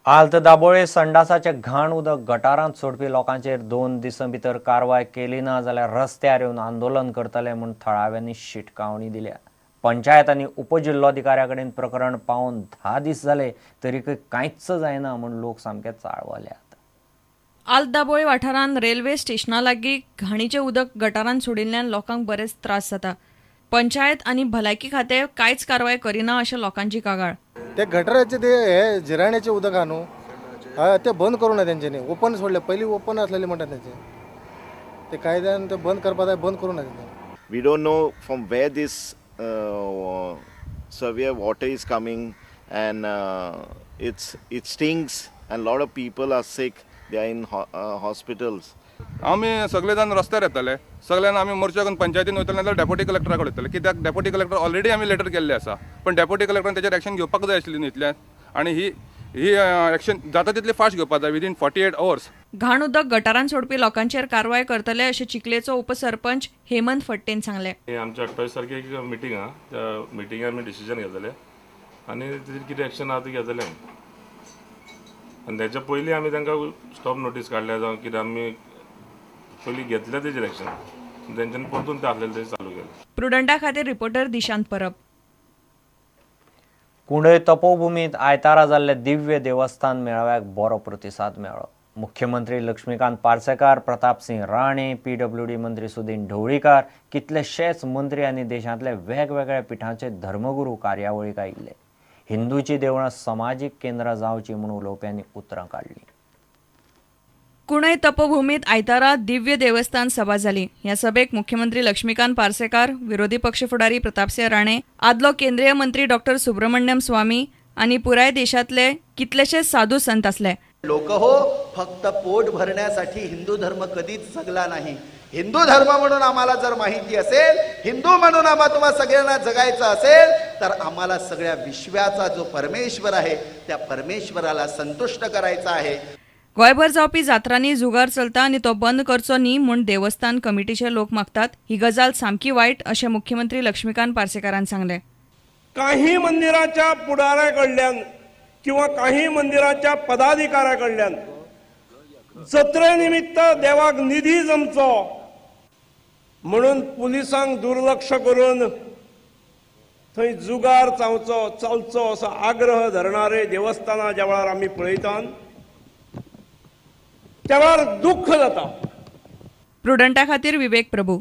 आल्त दाबोळे संडासाचे घाण उदक गटारांत सोडपी लोकांचेर 2 दिसां भितर कारवाय केली ना जाल्यार रस्त्यार येवन आंदोलन करतले म्हूण थळाव्यांनी शिटकावणी दिल्या. पंचायत आनी उपजिल्लोधिकाऱ्या कडेन प्रकरण पावून 10 दीस जाले तरीकय कांयच जायना म्हूण लोक सामके चाळवल्यात. आल्त दाबोळे वाठारांत रेल्वे स्टेशना लागीं घाणीचें उदक गटारांत सोडिल्ल्यान लोकांक बरेच त्रास जाता. पंचायत आनी भलायकी खातें कांयच कारवाय करिना अशें लोकांची कागाळ. ते गटराचे ते हे जिराण्याचे उदक हा न्हू, हय ते बंद करूं ना तेंच्यांनी. ओपन सोडले, पयलीं ओपन आसलेले म्हणटा तेंचे, ते कायद्यान ते बंद करपा जाय, बंद करूं ना तेंच्यांनी. We don't know from where this severe water is coming and it stinks and lot of people are sick, they are in hospitals. आमी सगळे जाण रस्त्यार येतले, सगळ्यान आमी मोर्चा करून पंचायतीन वयतले, नाजाल्यार डेप्युटी कलेक्टरा कडेन वयतले. कित्याक डेप्युटी कलेक्टर ऑलरेडी आमी लेटर केल्ले आसा, पण डेप्युटी कलेक्टरान तेजेर एक्शन घेवपाक जाय आशिल्ली न्ही इतल्यान. आनी ही ही एक्शन जाता तितली फास्ट घेवपाक जाय विदीन 48 अवर्स. घाण उदक गटारांत सोडपी लोकांचेर कारवाय करतले अशें चिखलेचो उपसरपंच हेमंत फट्टेन सांगलें. आमच्या 28 तारखेक एक मिटींग आहा, त्या मिटिंगे आमी डिसिजन घेतले आनी तेजेर कितें एक्शन आहा तें घेतले आमी. आनी तेच्या पयलीं आमी तांकां स्टॉप नोटीस काडल्या जावं कितें आमी पयलीं घेतल्या तेजेर एक्शन, तेंच्यांनी परतून ते आसलेले ते चालू केले. प्रुडंटा खातीर रिपोर्टर दिशांत परब. कुंडय तपोभूमीत आयतारा जाल्ले दिव्य देवस्थान मेळाव्याक बरो प्रतिसाद मेळ्ळो. मुख्यमंत्री लक्ष्मीकांत पार्सेकार, प्रतापसिंह राणे, PWD मंत्री सुदीन ढवळीकार, कितलेशेच मंत्री आनी देशांतले वेगवेगळ्या पिठांचे धर्मगुरू कार्यावळीक आयिल्ले. हिंदूची देवळां समाजीक केंद्रां जावची म्हूण उलोवप्यांनी उतरां काडलीं. कुंडय तपोभूमीत आयतारा दिव्य देवस्थान सभा जाली. ह्या सभेक मुख्यमंत्री लक्ष्मीकांत पार्सेकार, विरोधी पक्ष फुडारी प्रतापसिंह राणे, आदलो केंद्रीय मंत्री डॉक्टर सुब्रमण्यम स्वामी आनी पुराय देशांतले कितलेशेच साधू संत आसले. लोक हो फक्त पोट भरण्यासाठी हिंदू धर्म कधीच जगला नाही. हिंदू धर्म म्हणून आम्हाला जर माहिती असेल, हिंदू म्हणून आम्हा तुम्हा सगळ्यांना जगायचं असेल तर आम्हाला सगळ्या विश्वाचा जो परमेश्वर आहे त्या परमेश्वराला संतुष्ट करायचा आहे. गोंयभर जावपी जात्रांनी जुगार चलता आनी तो बंद करचो न्ही म्हूण देवस्थान कमिटीचे लोक मागतात. ही गजाल सामकी वायट अशें मुख्यमंत्री लक्ष्मीकांत पार्सेकारान सांगलें. काही मंदिराच्या पुढाऱ्याकडल्यान किंवा काही मंदिराच्या पदाधिकाऱ्याकडल्यान जत्रे निमित्त देवाक निधी जमचो म्हणून पुलिसांक दुर्लक्ष करून थंय जुगार चलचो असो आग्रह धरणारे देवस्थानां ज्या वेळार आमी पळयतात त्या वेळार दुःख जाता. प्रुडंटा खातीर विवेक प्रभू.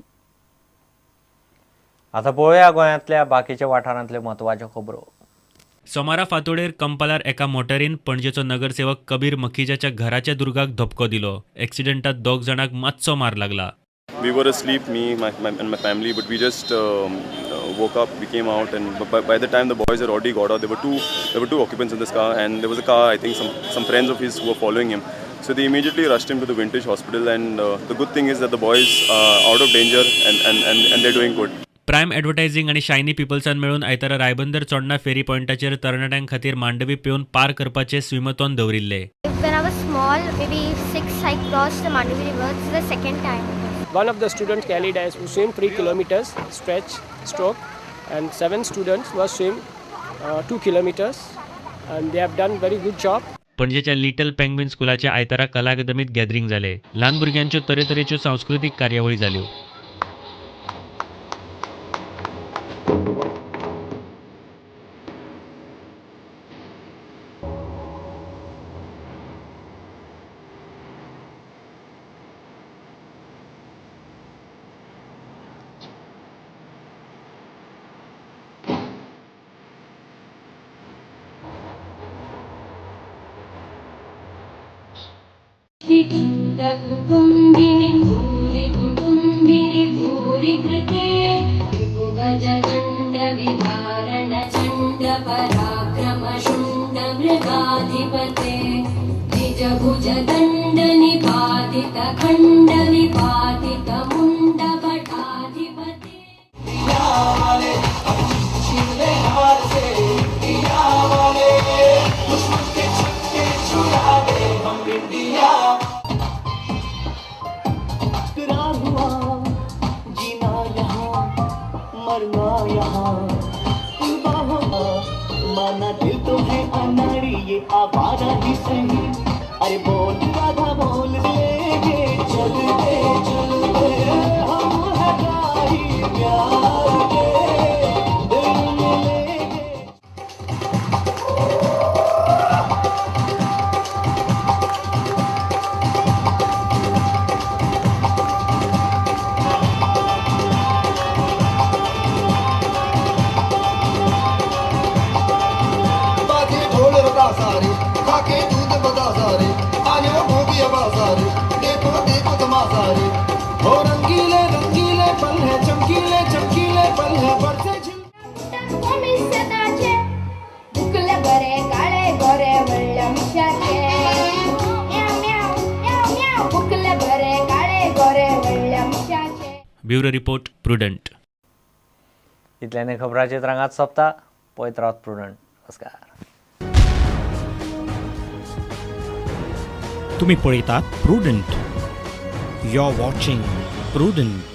आता पळोवया गोंयांतल्या बाकीच्या वाठारांतल्यो म्हत्वाच्यो खबरो. सोमारा फांतोडेर कंपालार एका मोटरीन पणजेचो नगरसेवक कबीर मखिजाच्या घराच्या दुर्गाक धपको दिलो. एक्सिडेंटात 2 जाणांक मातसो मार लागला. We were asleep, me, my and my family, but we just woke up. We came out, and by the time the boys had already got out, there were two occupants in this car, and there was a car. I think some friends of his who were following him. So they immediately rushed him to the Vintage Hospital, and the good thing is that the boys are out of danger and they're doing good. Prime advertising आनी shiny पिपल्सान मेळून आयतारा रायबंदर चोडणा फेरी पॉयंटाचेर तरणाट्यां खातीर मांडवी पेवन पार करपाचे स्विमथॉन दवरिल्ले. When I was small, maybe 6, I crossed the Mandovi River. This is the second time. One of the students carried as who swim 3 kilometers stretch stroke, and 7 students were swim 2 kilometers, and they have done very good job. पणजेच्या little penguin स्कुलाच्या आयतारा कला अकादमीत gathering जाले. ल्हान भुरग्यांच्यो तरेतरेच्यो सांस्कृतीक कार्यावळी जाल्यो. माना दिल तो है अनाड़ी, ये आवारा ही सही। आके दूध बतासा रे, आयो भोगी आवासा रे, देखो देखो तमाशा रे। हो रंगीले रंगीले पल है, चमकीले चमकीले पल है, बरसे झिल बुकले बरे काळे गोरे व्हडल्या मिशाचे, म्याव म्याव म्याव म्याव, बुकले बरे काळे गोरे व्हडल्या मिशाचे. Bureau report, Prudent. इतल्याने खबराचेर रांगात सोंपता. पळयत रावत प्रुडंट. नमस्कार. तुम्ही पळयतात Prudent. You are watching Prudent.